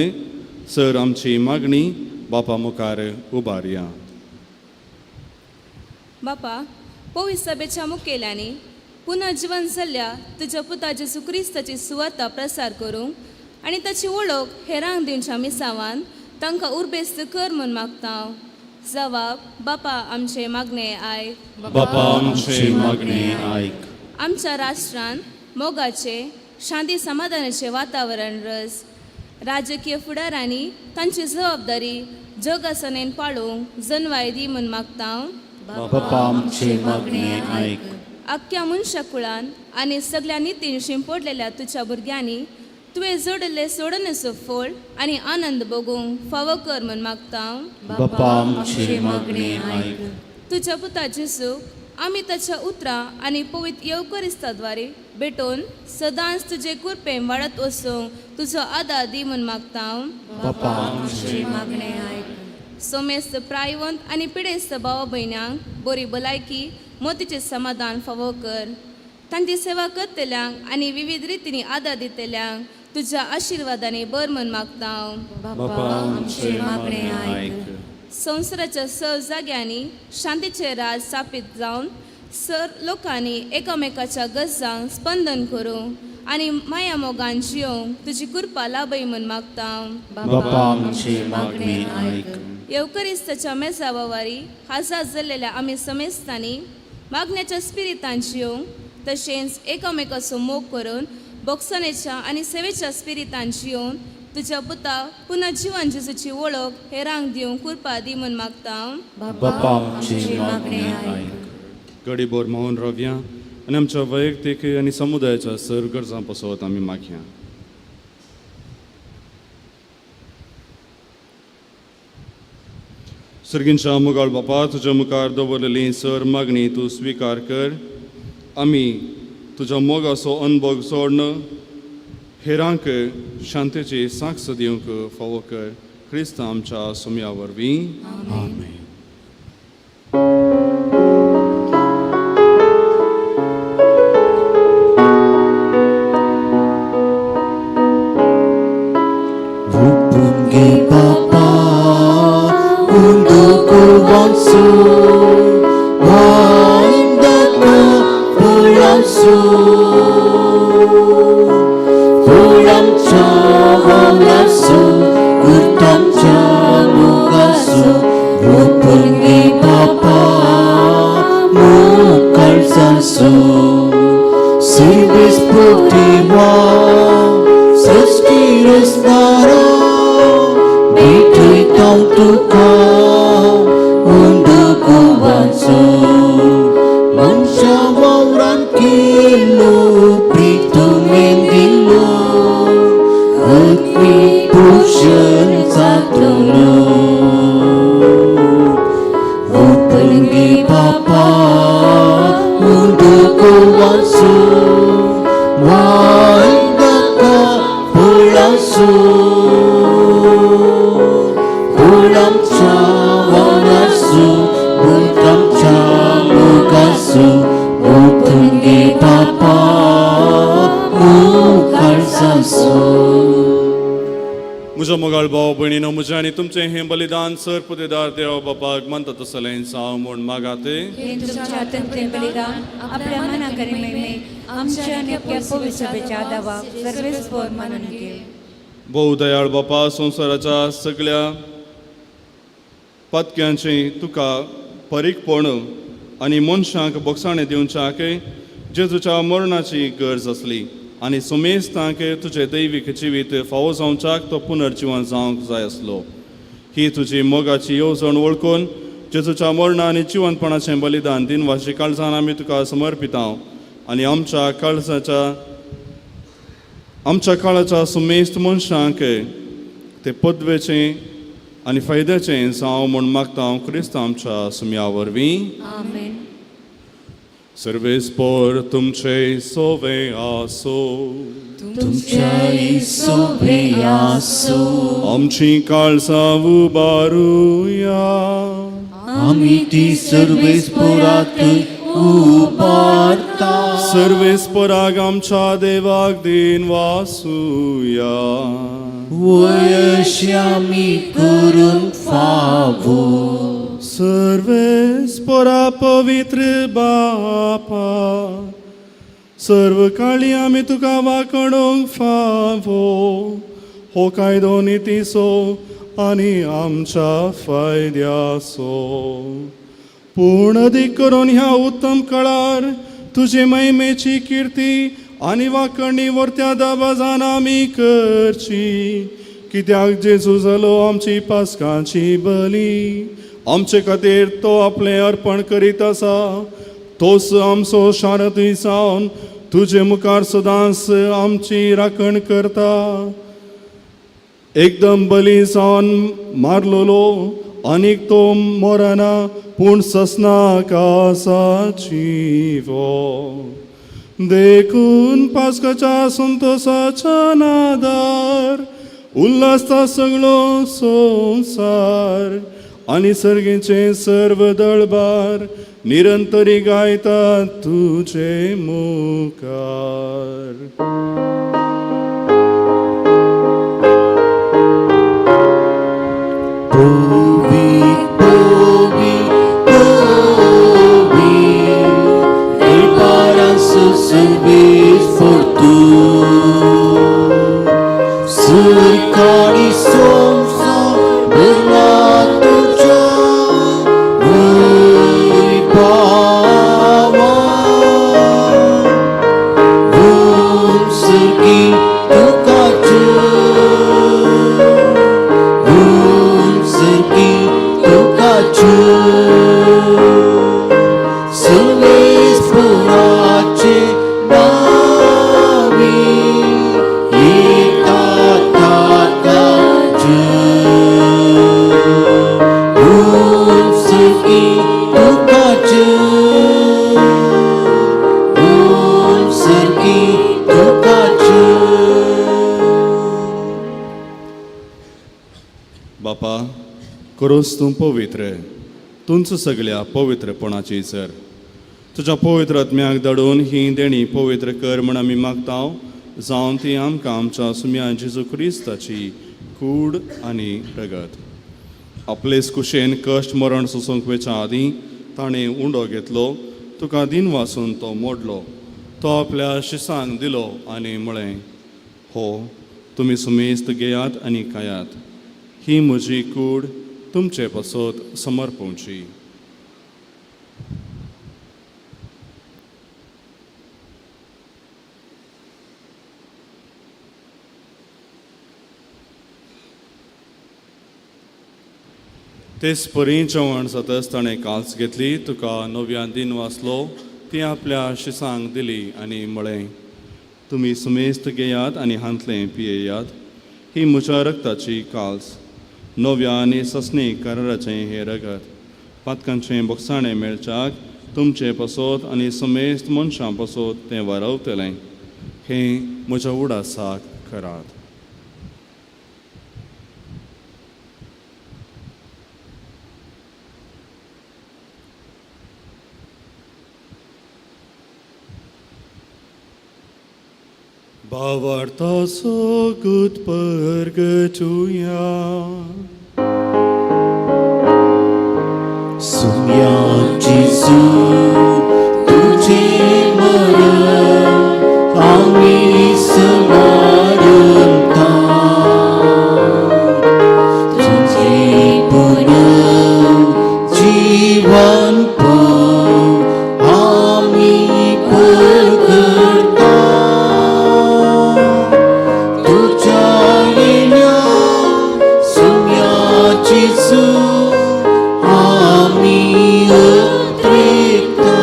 सर आमची मागणी बापा मुखार उबारया. बापा, पवित्र सभेच्या मुखेल्यांनी पुनर्जीवन जाल्ल्या तुज्या पुता जेजू क्रिस्ताची सुवार्ता प्रसार करूंक आनी ताची वळख हेरांक दिवच्या मिसावान तांकां उर्बेस्त कर म्हूण मागता. जवाब, बापा आमचे मागणे आयक. बापा आमचे मागणे आयक. आमच्या राष्ट्रांत मोगाचे, शांती समाधानाचें वातावरण रस. राजकीय फुडारांनी तांची जबाबदारी जगासनेन पाळूंक जनवाय दी म्हूण मागता. बापा आमचे मागणे आयक. आख्ख्या मनशाकुळान आनी सगळ्या नितीन शिंपडलेल्या तुज्या भुरग्यांनी तुवें जोडिल्लें सोडणेचो फळ आनी आनंद भोगूंक फावो कर म्हूण मागता. बापा आमचे मागणे आयक. तुज्या पुता जेजूक आमी ताच्या उतरां आनी पवित्र येवकरिस्ताद्वारे भेटोवन सदांच तुजे कृपेन वाडत वचूंक तुजो आदार दी म्हूण मागता. बापा आमचे मागणे आयक. सोमेस्त प्रायवंत आनी पिडेस्त भावा भयण्यांक बरी भलायकी, मोतीचें समाधान फावो कर. तांची सेवा करतल्यांक आनी विविध रितींनी आदार दितल्यांक तुज्या आशिर्वादांनी बर म्हूण मागता. बापा आमचे मागणे आयक. संवसाराच्या स जाग्यांनी शांतीचें राज स्थापीत जावन सर लोकांनी एकामेकाच्या गरजांक स्पंदन करूंक आनी माया मोगान जियोंक तुजी कृपा लाभय म्हूण मागता. बापा आमचे मागणे आयक. येवकरिस्ताच्या मेजा वावारी हाजार जाल्लेल्या आमी समेस्तांनी मागण्याच्या स्पिरितान जियोंक तशेंच एकामेकाचो मोग करून बोगसणेच्या आनी सेवेच्या स्पिरितान जियोवन तुज्या पुता पुन्हा जिवन जेजूची वळख हेरांक दिवंक कृपा दी म्हूण मागता. बापा आमचे मागणे आयक. गडीभर मौन रावया आनी आमच्या वैयक्तीक आनी समुदायाच्या सर गरजां पासत आमी मागया. सर्गींच्या मुगाळ बापा, तुज्या मुखार दवरलेली सर मागणी तूं स्विकार कर. आमी तुज्या मोगाचो अनभोग सोडन हेरांक शांतेची साक्ष दिवंक फावो कर. क्रिस्त आमच्या सुम्या वरवीं. आमेन. Upunge Bapa unduku wansu waindako pulamsu pulam chawalasu gurtam chamugasu upunge Bapa mukalsasu Sirvis putiwa सृष्टी रचणारो भेटयता तुका उंडको वाचो मनशा वावरान केलो प्रितमेन दिलो आत्मीक पोशण जातलो. उपरंगी बापा उंडको वाचो वायदाका पुळासो पुळामच्या वनासो बुलकामच्या मोगासो उपरंगी बापा मुखारसासो. म्हज्या मोगाळ भाव भयणीनो, म्हजें आनी तुमचें हें बलिदान सर पुतेदार देव बापाक मानता तसलें जावं म्हूण मागाते. हे तुमच्या हातांतलें बलिदान आपल्या मनाक आनी महिमेक आमच्या आनी आपल्या पवित्र सभेच्या दावाक सर्वेस्पर मानून घे. भोव दयाळ बापा, संवसाराच्या सगळ्या पातक्यांचें तुका परीकपण आनी मनशांक बोगसाणें दिवच्याक जेजूच्या मरणाची गरज आसली आनी सुमेस्तांक तुजें दैवीक जिवीत फावो जावच्याक तो पुनर्जिवन जावंक जाय आसलो. ही तुजी मोगाची येवजण वळखून जेजूच्या मरणा आनी जिवनपणाचें बलिदान दिनवाशी काळजान आमी तुका समर्पितां आनी आमच्या काळजाच्या आमच्या काळाच्या सुमेस्त मनशांक ते पदवेचें आनी फायद्याचें जावं म्हूण मागता हांव क्रिस्त आमच्या सुम्या वरवीं. आमेन. सर्वेस्पोर तुमचे सोवे आसो. तुमच्याय सोवे आसो. आमची काळजां उबारुया. आमी ती सर्वेस्पोरात उबारता. सर्वेस्पोराक आमच्या देवाक दिन वासुया. वयशी आमी करूंक फावो. सर्वेस्परा पवित्र बापा, सर्व काळी आमी तुका वाकडूंक फावो हो कायदो नितीचो आनी आमच्या फायद्याचो. पूण अदीक करून ह्या उत्तम काळार तुजे महिमेची किर्ती आनी वाकणी वर्त्या दबाजान आमी करची. कित्याक जेजू जालो आमची पास्कांची बली, आमचे खातीर तो आपलें अर्पण करीत आसा. तोच आमचो शारतूय जावन तुजे मुखार सदांच आमची राखण करता. एकदम बली जावन मारलोलो आनीक तो मोरना, पूण ससनाक आसा जिवो. देखून पास्काच्या संतोसाच्या नादार उल्हासता सगळो संवसार आनी सर्गेचे सर्व दळबार निरंतरी गायता तुजे मुखार. Povi, povi, povi, el paraso servis por tu. Surkari somso berlatu jo wibawa. Bum sergi tukacu, bum sergi tukacu. Sulis purace navi itatakacu. Bum sergi tukacu, bum sergi tukacu. बापा, करोस तूं पवित्र, तुमच सगल्या पवित्रपणाची सर. तुज्या पवित्र आत्म्याक धाडून ही देणी पवित्र कर म्हण आमी मागता, जावन ती आमकां आमच्या सुम्या जेजू क्रिस्ताची कूड आनी रगत. आपलेच कुशेन कश्ट मरण सोसूंक वेच्या आदीं ताणें उंडो घेतलो, तुका दिन वासून तो मोडलो, तो आपल्या शिसांक दिलो आनी म्हळें, हो तुमी सुमेस्त घेयात आनी खायात, ही म्हजी कूड तुमचे पासत समर्पवची. तेच परी जेवण जातच ताणें काल्स घेतली, तुका नव्यान दिन वाचलो, ती आपल्या शिसांक दिली आनी म्हळें, तुमी सुमेस्त घेयात आनी हांतलें पियेयात, ही म्हज्या रक्ताची काल्स, नव्या आनी ससणी कराराचें हें रगत, पातकांचें बोगसाणें मेळच्याक तुमचें पासत आनी समेस्त मनशां पासत तें वारवतलें. हें म्हज्या उडासाक करात. भावार्थाचो गुदपर्गचुया. सुम्या जेजू तुझे मरण आमी स्मरता, तुझे पुनर्जीवन आमी परगटा. तुझ्या येण्या सुम्या जेजू आमी उतरेता.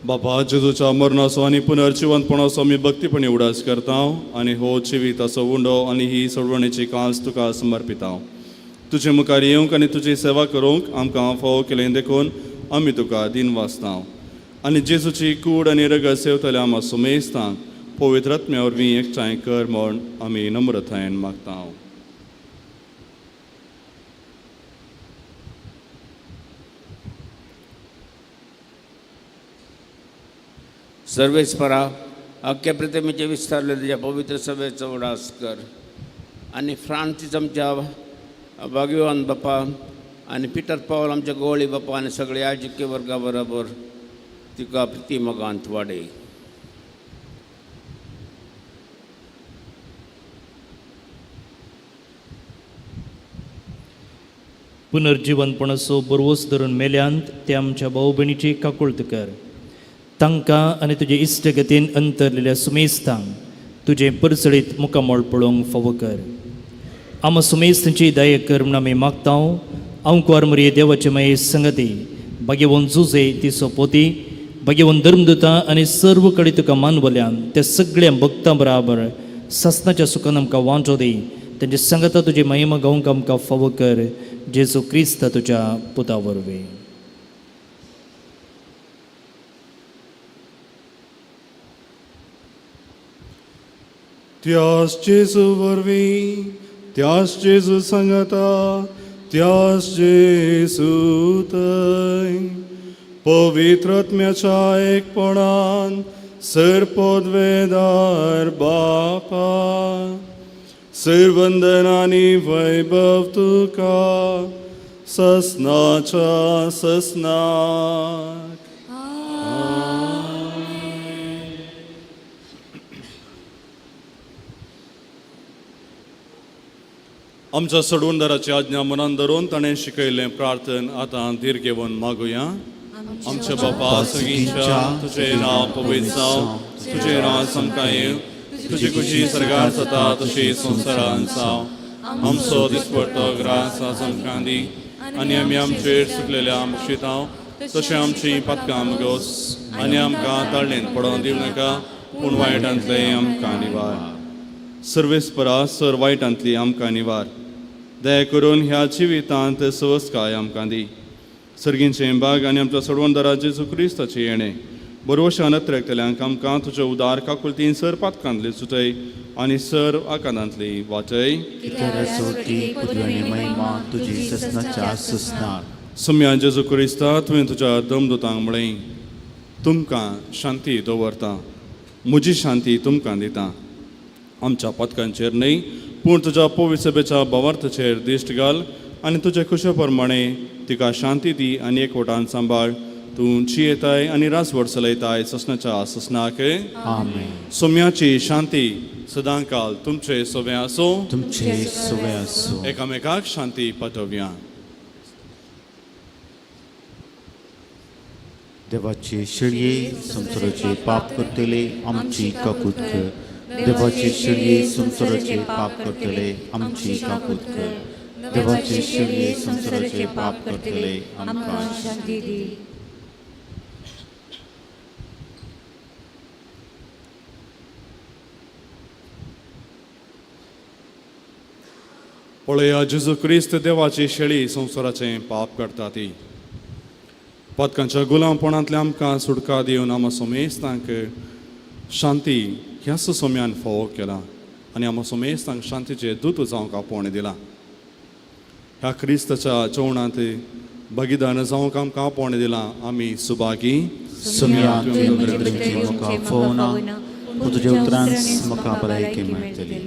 बाबा, जेजूच्या मरणाचो आनी पुनर्जिवंतपणाचो आमी भक्तीपणी उडास करता आनी हो जिविताचो उंडो आनी ही सोडवणेची कांस तुका समर्पिता. तुजे मुखार येवंक आनी तुजी सेवा करूंक आमकां फावो केलें देखून आमी तुका दिन वाचता. आनी जेजूची कूड आनी रगत सेवतल्या आमा सुमेस्तांक पवित्र आत्म्या वरवीं एकठांय कर म्हूण आमी नम्रतायेन मागता. सर्वेस्परा, अख्ख्या प्रतिमेचे विस्तारले तुज्या पवित्र सभेचो उडास कर आनी फ्रांसीस आमच्या भाग्यवान बापा आनी पिटर पावल आमच्या गोवळी बापा आनी सगळे याजकीय वर्गा बरोबर तुका प्रिती मोगांत वाडय. पुनर्जिवनपणाचो बरवस धरून मेल्यांत ते आमच्या भाव भयणीची काकुळत कर. तांकां आनी तुजे इश्टगतीन अंतरलेल्या सुमेस्तांक तुजें परसळीत मुखामळ पळोवंक फावो कर. आमा सुमेस्तांची दया कर म्हूण आमी मागता. आंकवार मरये देवाचे माये संगती भाग्यवंत जुजे ती सोपोती भाग्यवंत धर्मदुता आनी सर्व कडेन तुका मानवल्यान त्या सगळ्या भक्तां बराबर सासनाच्या सुखान आमकां वांटो दी. तेंचे संगता तुजी महिमा गावंक आमकां फावो कर. जेजू क्रिस्त तुज्या पुता वरवीं. त्यास जेजू वरवीं, त्यास जेजू सांगता, त्यास जेजू थंय पवित्र आत्म्याच्या एकपणान सर पदवेदार बापा सर वंदन आनी वैभव तुका ससनाच्या ससनाक. आमच्या सोडवणदाराची आज्ञा मनान धरून ताणें शिकयल्लें प्रार्थन आतां धीर घेवन मागुया. आमच्या बापा सगळींच्या तुजें नांव पवित्र जावं, तुजें राज आमकां येवं, तुजी खुशी सरकार जाता तशी संवसारान जावं. आमचो दिसपडतो ग्रास आज आमकां दी आनी आमी आमचेर सुकलेल्या मुक्षितांव तशें आमची पातकां मुगोस आनी आमकां ताळणेंत पडोवन दिवं नाका पूण वायटांतलें आमकां निवार. सर्वेस्परा सर वायटांतली आमकां निवार. दया करून ह्या जिवितांत सवस्काय आमकां दी. सर्गींचें बाग आनी आमच्या सोडवणदारा जेजू क्रिस्ताचें येणें बरोवशान अत्रेकतल्यांक आमकां तुज्या उदार काकुळतीन सर पातकांतली सुटय आनी सर आकांतांतली वाचय. सम्या जेजू क्रिस्ता तुवें तुज्या दमदुतांक म्हळें तुमकां शांती दवरता, म्हजी शांती तुमकां दिता. आमच्या पातकांचेर न्हय पूण तुज्या पवित्र सभेच्या भावार्थाचेर दिश्ट घाल आनी तुजे खुशे प्रमाणे तिका शांती दी आनी एकवटान सांबाळ. तूं जियेताय आनी रासवड चलयताय ससनाच्या ससनाक. आमेन. सोम्याची शांती सदांकाल तुमचे सोबे आसूं, तुमचे सोबे आसूं. एकामेकाक शांती पाठोवया. देवाचे शेळये संवसाराचे पाप करतले आमची काकूत कर. देवाचे शेळये संवसाराचे पाप करतले आमची काकूत कर. देवाचे शेळये संवसाराचे पाप करतले आमकां शांती दी. पळया जेजू क्रिस्त देवाची शेळी संवसाराचें पाप करता ती पातकांच्या गुलामपणांतल्या आमकां सुटका दिवन आमा सोमेस्तांक शांती ह्याच सोम्यान फावो केला आनी आमा सोमेस्तांक शांतीचे दूत जावंक आपोवणें दिलां. ह्या क्रिस्ताच्या जेवणांत भागीदार जावंक आमकां आपोवणें दिलां. आमी सुभागी. सोम्या तुवें म्हजे म्हाका फोवना पूण तुज्या उतरान म्हाका भलायकी मेळटली.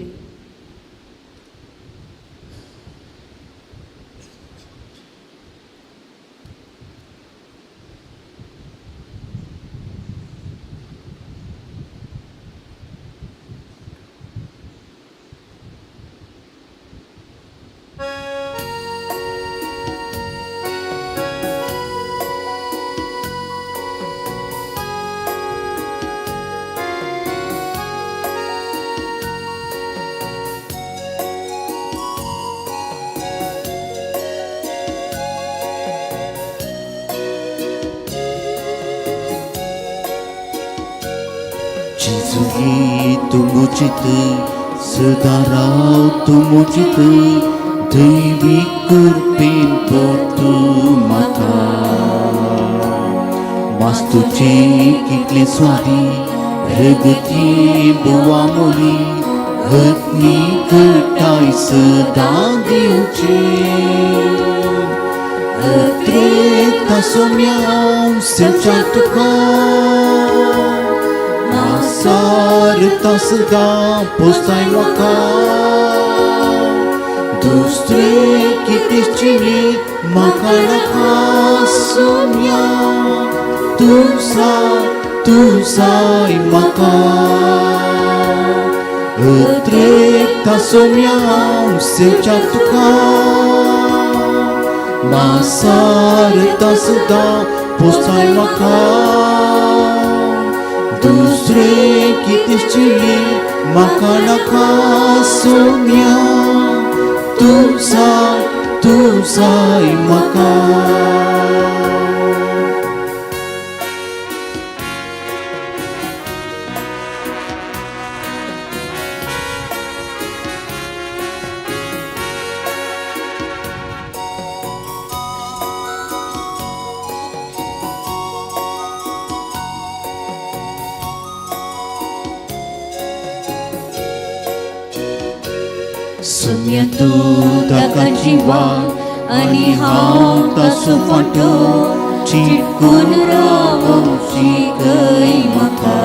जेजू तूं मुजित सदां राव तूं मुजित दैवी कृपेन तूं म्हाका वास्तूची कितले स्वादी रगती बुवा मोली हत्नी करताय सदां दिवची अत्रेता सोम्या सेवच्या तुका मासारता सदां पोसताय म्हाका दुसरे कितें म्हाका नाका सोम्या तूं तूं जाय म्हाका उतरेकता सोम्या हांव सेवच्या तुका मासारता सदां पोसताय म्हाका दुसरे कितें म्हाका नाका सोम्या तूं जाय म्हाका. सोम्या तूं ताका जिवा आनी हांव ताचो फांटो चिटकून रावूंक शिकय म्हाका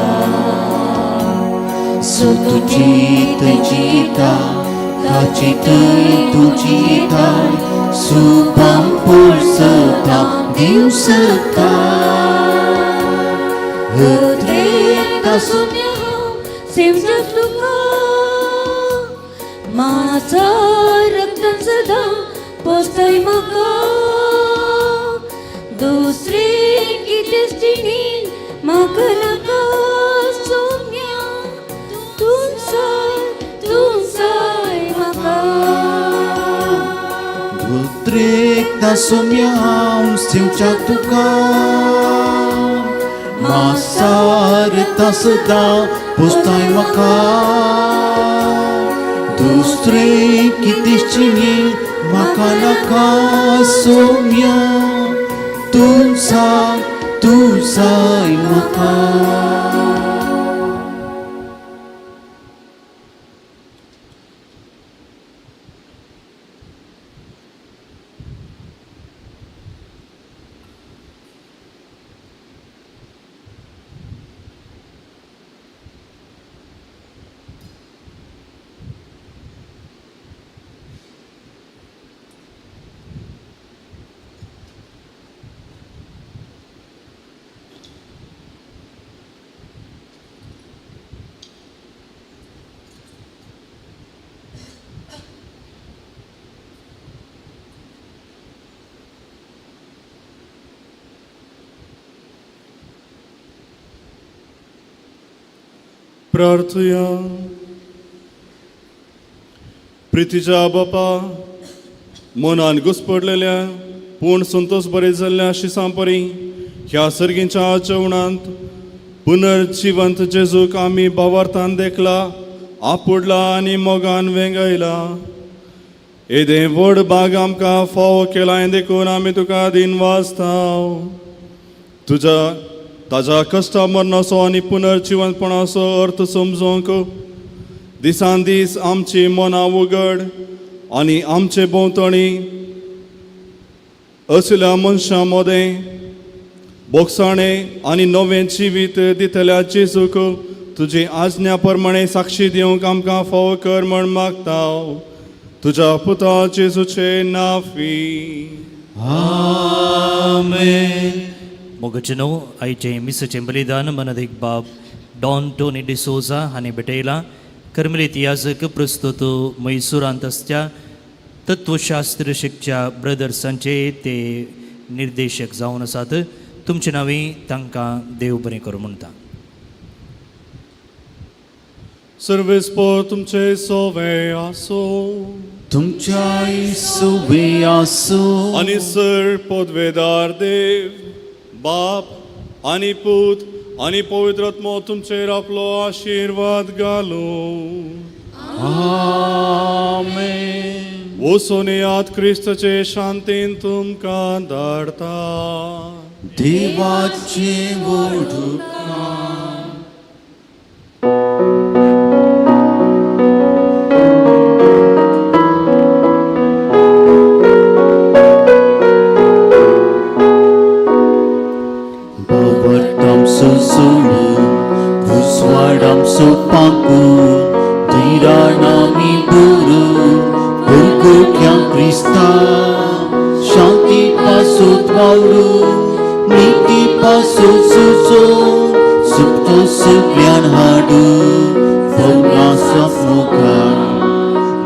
सो तुजी थंय जिता ताची थंय तुजी येता सुखां पोरसता दिवं सकता उतरेकता सोम्या हांव सेवच्या तुका माझा रक्तान सदां पोसताय म्हाका दुसरे कितें म्हाका नाका सोम्या तूं जाय म्हाका. उतरेकता सोम्या हांव सेवच्या तुका मासारता सदां पोसताय म्हाका दुसरे कितें म्हाका नाका सोम्या तूं जाय म्हाका. प्रार्थुया. प्रितीच्या बापा मनान घुसपडलेल्या पूण संतोष बरे जाल्ल्या शिसां परी ह्या सर्गींच्या जेवणांत पुनर्जिवंत जेजूक आमी भावार्थान देखला, आपुडला आनी मोगान वेंगयला. येदें व्हड भाग आमकां फावो केलां देखून आमी तुका दिन वाजताव. तुज्या ताज्या कश्टा मरणाचो आनी पुनर्जिवंतपणाचो अर्थ समजोंक दिसान दीस आमची मनां उगड आनी आमचे भोंवतणी असल्या मनशां मदें बोगसाणे आनी नवें जिवीत दितल्या जेजूक तुजी आज्ञा प्रमाणे साक्षी दिवंक आमकां फावो कर म्हण मागता तुज्या पुता जेजूचे नाफी. आमेन. मोगचनो आयचें मिसाचें बलिदान मनदीक बाब डॉन टोनी डिसोजा हांणी भेटयलां. कर्मलीत याजक प्रस्तुत मैसुरांत आसच्या तत्वशास्त्र शिकच्या ब्रदर्सांचे ते निर्देशक जावन आसात. तुमचे नांवी तांकां देव बरें करूं म्हणटा. सर्वेस्पोर तुमचे सोवे आसो. तुमच्या सोवे आसो. आनी सर पदवेदार देव बाप आनी पूत आनी पवित्र आत्मो तुमचेर आपलो आशिर्वाद घालूं. आमेन. वचून येयात, क्रिस्ताचे शांतीन तुमकां धाडता. देवाचे वडुका. सगळ्यान हाडू भोगासो मुखार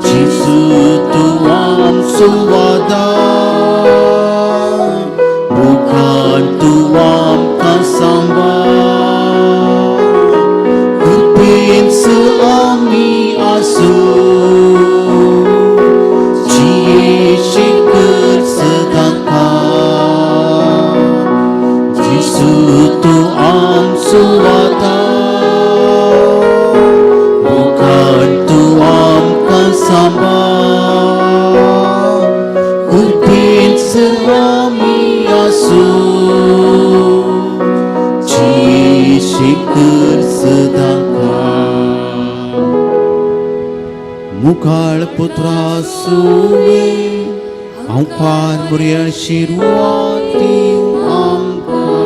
जेजू तूं आमचो आदार मुखार तूं आमकां सांबाळ कृपेन आमी आसूं जियेशी कर सदांकाळ जेजू तूं आमचो आदार मुखार तूं आमकां सांबाळ कृपेन आमी आसूं जियेशी कर सदांकाळ मुखाळ पुत्रा सुवे हांव मुर्या शिरवाती आमकां.